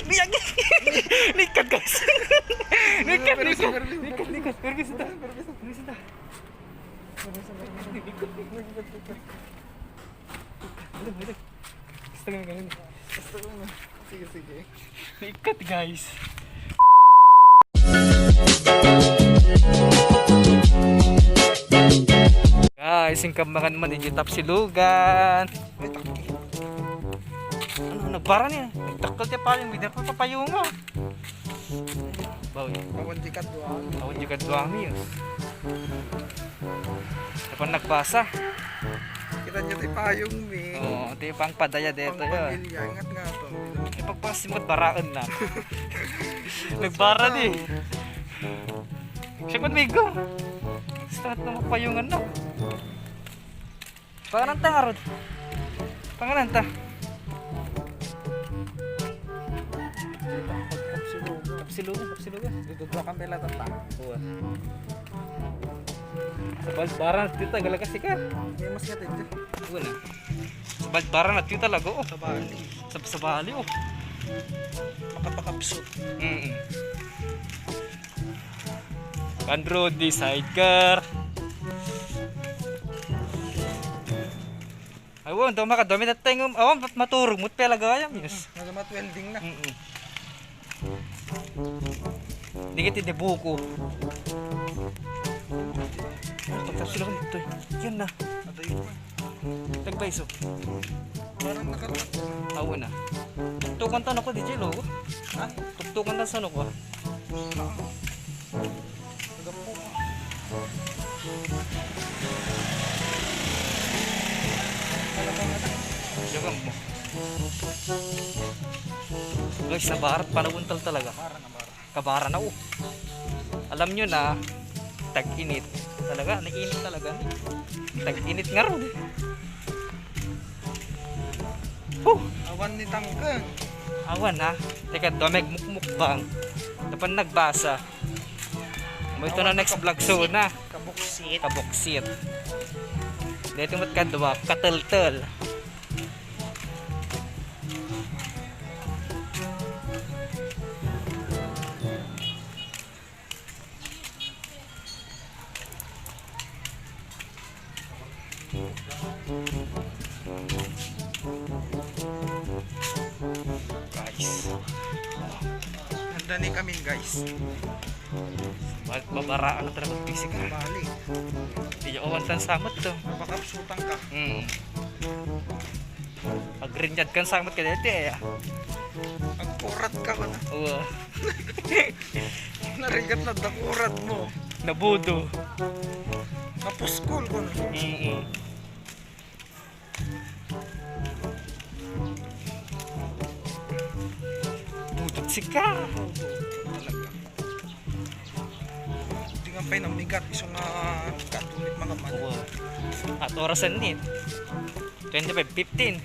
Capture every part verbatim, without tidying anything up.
Biyag! Nikat, guys! Nikat, nikat! Nikat, nikat! Permiso ta! Permiso ta! Basta nga ganun. Basta nga. Sige, sige. Nikat, guys! Guys, singkab mangan man, di tapsilugan. Ano, nagbara niya. Nagdakkel ti payong, bida pa papayunga. Bawi. Awan di kadwa. Awan di kadwa mi. Dapan nagbasa. Kita niyo ti payong mi. Oo, ti pangpadaya dito, ya. Pangpamilya, ingat nga to. Ipagpasimot baraen na. Nagbara di. Siya kun migo. Start na magpayungan na. Panganan ta nga, Rod. Panganan ta. Kapsilugan, kapsilugan. Dito, dua kami lahat, ta. Buwa. Sa balbaran, dito, galakas ka. May mas nga dito. Buwa na. Sa balbaran, dito talaga, oh. Sa bali. Sa, sa bali, oh. Makapakapsot. Mm-mm. Kan Rudy, sidecar. Ay, wa, daw makadami na tayo. Awan, ba't maturog mo't pala gayam, yes? Nagamat welding na. Mm-mm. Di kita di buko. Ay, pagkapsula ko dito, eh. Yan na. Tagpaiso. Parang nakatak. Awan na. Tuktukan ta na ko, D J, lo. Ha? Tuktukan ta sa ano ko, ah. Jagang mo. Guys, nabarat, panabuntal talaga. Kabara na, oh. Alam nyo na, tag-init. Talaga, nag-init talaga. Tag-init nga ron. Huh! Awan ni tangkang. Awan, ha? Teka, dumeg mukmukbang. Dapan nagbasa. Mo ito na next vlog soon, ha? Kabuksit. Kabuksit. Dito mo't kadwa, kataltal. Guys. Handa ni kami, guys. Ba-, babaraan na talaga, busy ka. Bali. Di awan tan samot to. Mapakapsutan ka. Hmm. Agrinyad kan samot ka dati, eh. Agkurat ka ba na? Oo. Narigat na dakurat mo. Nabudo. Napuskol ko na. Mm-mm. Budot sika. Talaga. Di nga pa'y namigat, iso nga katunit mga mali. Oo. At orasan ni twenty-five fifteen.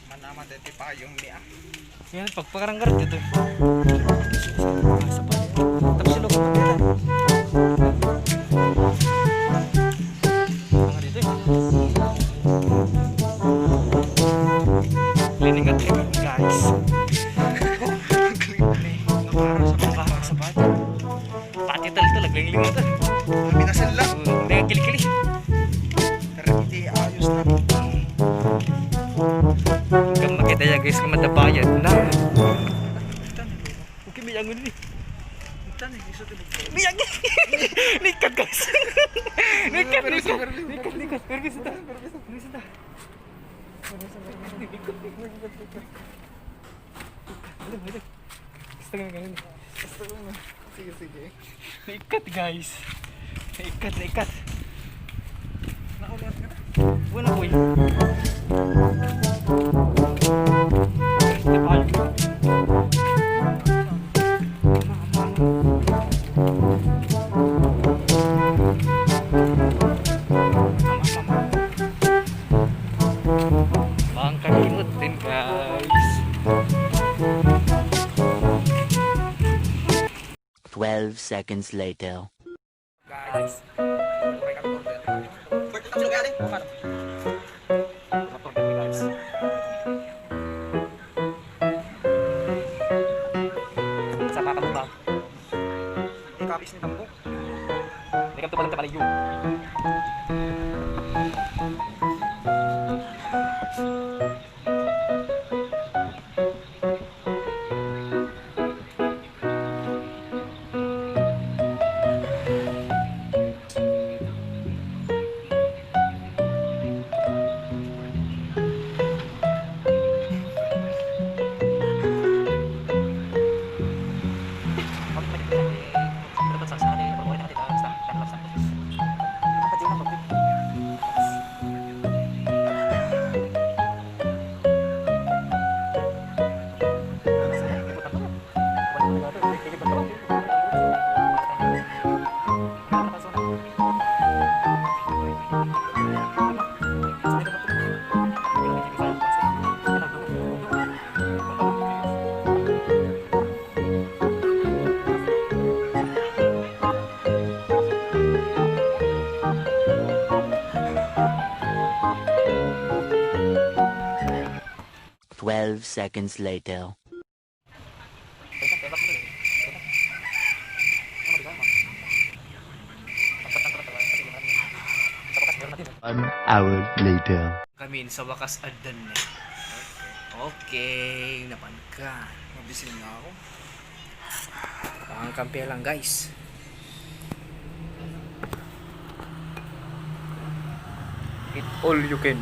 Manaman dati payong mi, ah. Yan, pagpakaranggar dito. Sa pa-, tapos sila ko pala. Mga dito, eh. Cleaning at cleaning, guys. Cleaning. Para sa, para sa bata. Pati tal to, naglingling na to. Kami na sila. Oo, hindi, kilikili. Pero hindi ayos na. Kung makita yan, guys, kung madabayad na. Okay, may angon ni. May angon. Nikat, guys. Nikat, nikat. Nikat, nikat. Pero gusto ta. Pero gusto ta. Pero gusto ta. Alam mo, alam. Gusto nga ganun. Gusto ko na. Sige, sige. Naikat, guys. Naikat, naikat. Nakaulian ka na? Wala, boy. Bangka imot din, guys. Twelve seconds later. Guys, sa kakang ba? Ikapis ni Tambo. Welcome to Balong Kapalayo. Twelve seconds later. One hour later. Kami sa wakas addan na. Okay, napan ka. Mabisin na ako. Ang kampi lang, guys. Eat all you can.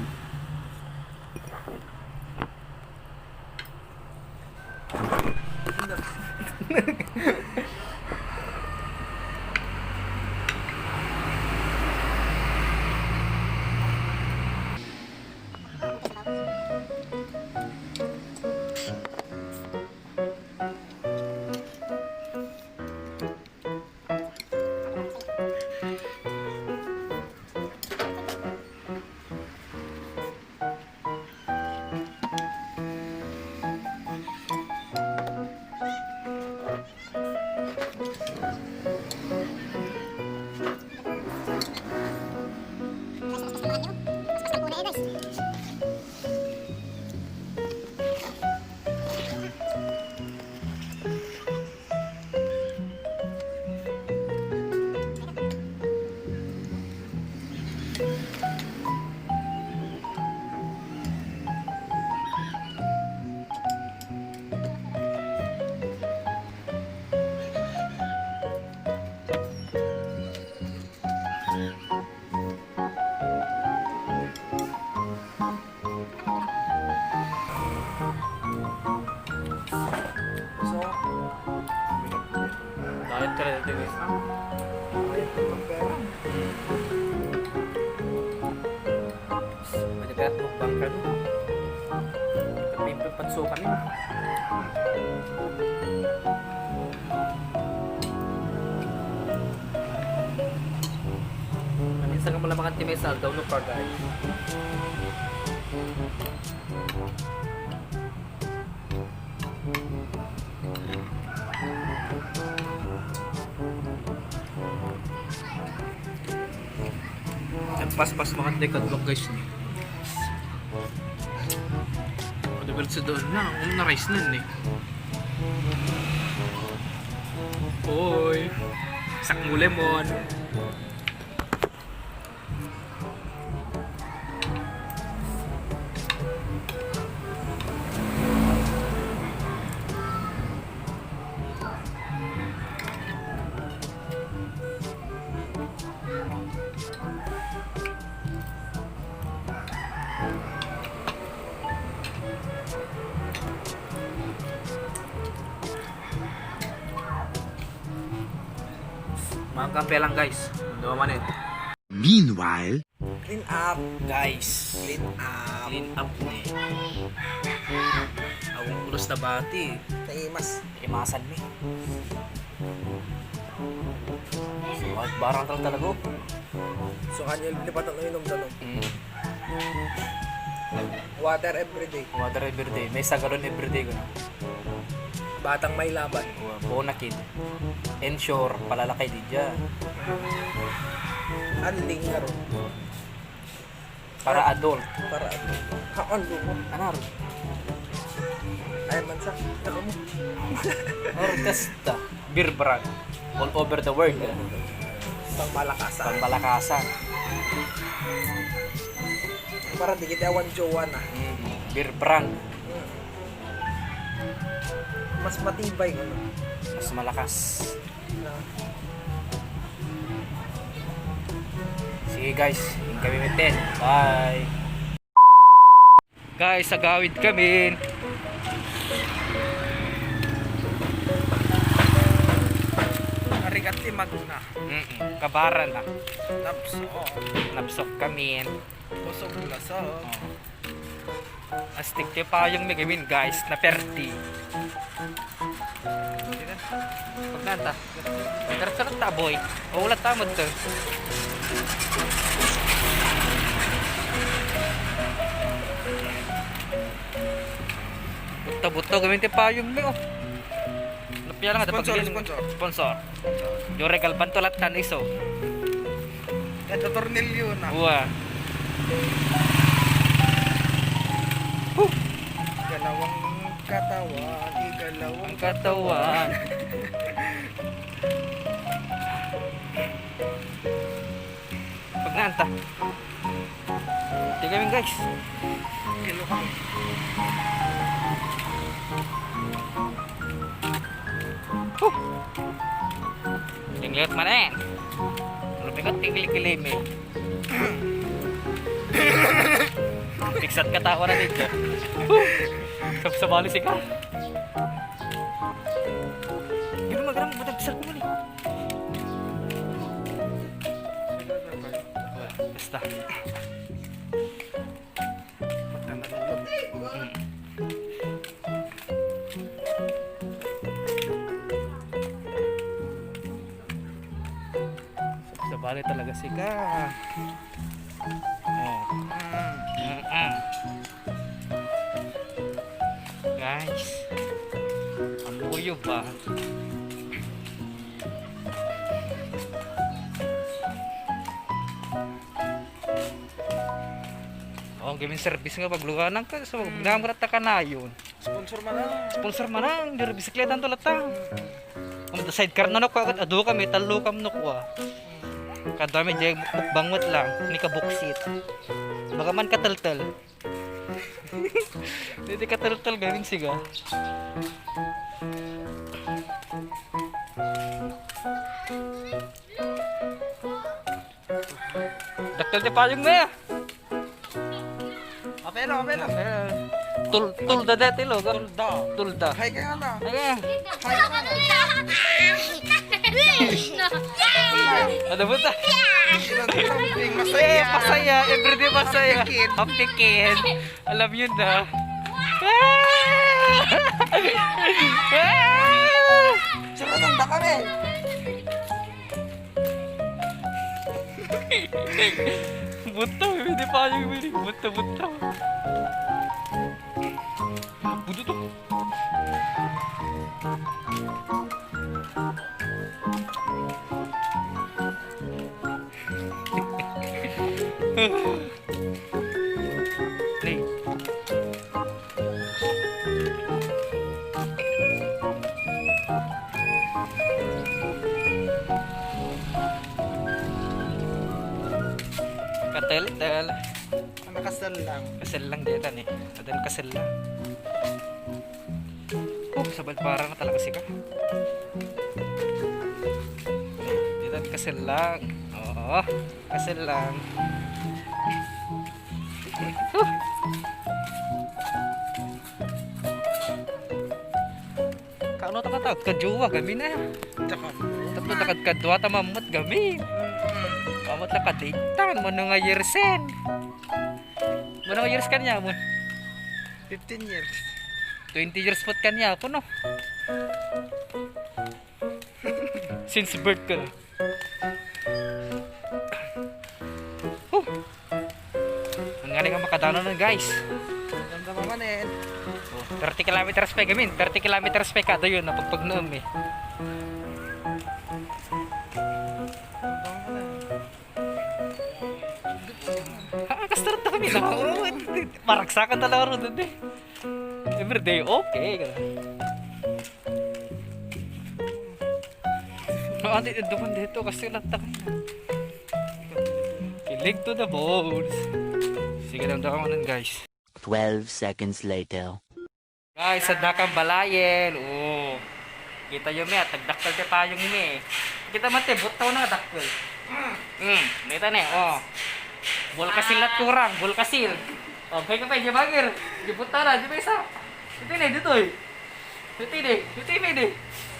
So, diet ka na dito, guys, ha? Diet ka na pera. Pwede ka mukbang ka, no? Pagpipagpatso kami. Minsan ka mo lang makantimay sa aldaw, no, pa, guys? Nagpaspas mga dekadlok, guys, ni. Ano ba sa doon na? Ano na rice na, ni? Oy! Sakmo lemon! Mga kampe lang, guys. Dumaman eh. Meanwhile, clean up, guys. Clean up. Clean up ni. Awang pulos na bati. Naimas. Imasan mi. So, at barang tal talaga. So, kanya yung lipatan na yun, ang danom. Mm. Water everyday. Water everyday. Maysa galon everyday kuno. Batang may laban. Wa, Bonakid. Ensure, palalakay diay. Unling nga ron. Para adult. Para adult. Haan, lumo. Ano ron? Ay, mansa. Ano mo? Orkesta. Beer brand. All over the world. Pangmalakasan. Pangmalakasan. Para di kita awan jowa na. Mm. Beer brand. Mm. Mas matibay, ano? Mas malakas. Sige guys, inggami metten. Bye. Guys, agawid kami. Arigat si Magna. Mm-mm. Kabara na. Napso. Napsok kami. Busog lasag. Oh. Astig ti payong mi gamin, guys, naperdi. Pagnan ta. Pero sarap ta, boy. O, wala ta mo to. Butta-butta gamin ti payong mi, oh. Napia lang, sponsor, sponsor. Sponsor. Yung regal bantulat tan iso. Ito tornilyo na. Uwa. Huh. Igalawang katawan, igalawang katawan. Pagnaanta. Tigamin, guys. Kilo kami. Huh! Tingliwat man eh. Lumikot, tigil-kilimi. Piksat ka tao na dito. Huh! Sabsabali si ka. Hindi mo magarang, matagpisat mo ni. Basta. Sabali talaga si ka. Oh. Mm-mm. Guys, ang luyo ba? Oh, gaming service nga pagluganan ka, so, mm, namura ta kanayon. Sponsor man lang. Sponsor man lang, diri bisikleta to lata. Kung sidecar na no, agad adu kami, tallo kam no kwa. Kada may jay mukbang met lang, ni kabuksit. Baka man kataltal. Didi kataltal gamin siga. Dakkel ti payong na. Apelo, apelo. Eh, tul-, tulda dati lo, ga-, tulda. Tulda. Hay kaya na. Hay. Ano po ta? Masaya. Eh, masaya. Everyday masaya. Happy kid. Happy kid. Alam yun na. Ah! Ah! Sarap ang dakalan. Butta, hindi pa yung wili. Butta, butta. Buto to. Play. Katel-tel. Ano, kasal lang? Kasal lang dito ni. Adal kasal lang. Oh, sa Balpara na talaga sika. Dito, kasal lang. Oo, kasal lang. Huh. Kano ta katawag? Kajowa, gami na. Tsaka, tatlo ta kadkadwa, ta mammat, gami. Mm. Mammat la kadiktan, mano nga years en? Mano nga years kanya mo? Fifteen years. Twenty years pot kanya ako, no? Since birth ko na. Huh! Ang galing ang maka Tano na, guys. Damdama man eh. Thirty kilometers pa, gamin. Thirty kilometers pa, kada yun, napagpagnoom eh. Ah, kastarta kami na. Oo, maragsakan talaga ron dun eh. Everyday, okay. Adi, duman dito kasi latta kayo. Kilig to the bones. Sige, damdama ko nun, guys. Twelve seconds later. Guys, sa dakang balayen. Oh. Kita nyo, mi, at nagdakkel ti payong mi. Kita man, ti, butaw na, dakkel. Mm, kita ni, oh. Bulkasil at kurang, bulkasil. Oh, kaya ka pa, di bagir. Di butaw na, di ba isa? Ito ni, dito eh. Ito ni, ito ni, ito ni.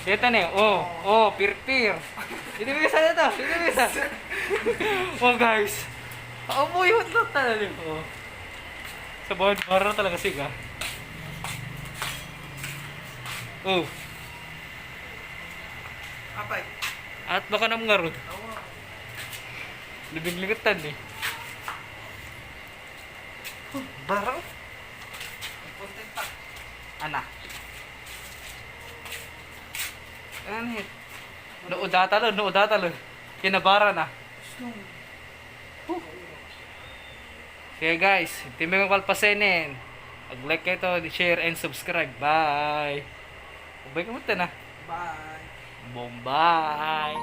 Dito ni, oh, oh, pirpir. Ito ni isa dito, ito ni isa. Oh, guys. Oh, boy, what not talaga. Oh. Sa bawat barra talaga siga. Oh. Apay. At baka nam nga ron. Awa. Libig-ligitan eh. Huh, barra. Ang content pa. Ana. Ano hit? Nuudata lo, nuudata lo. Kinabara na. Huh. Sige guys, timing palpasenen. Mag-like kayo to, share and subscribe. Bye. Ubay ka mo na. Bye. Bombay.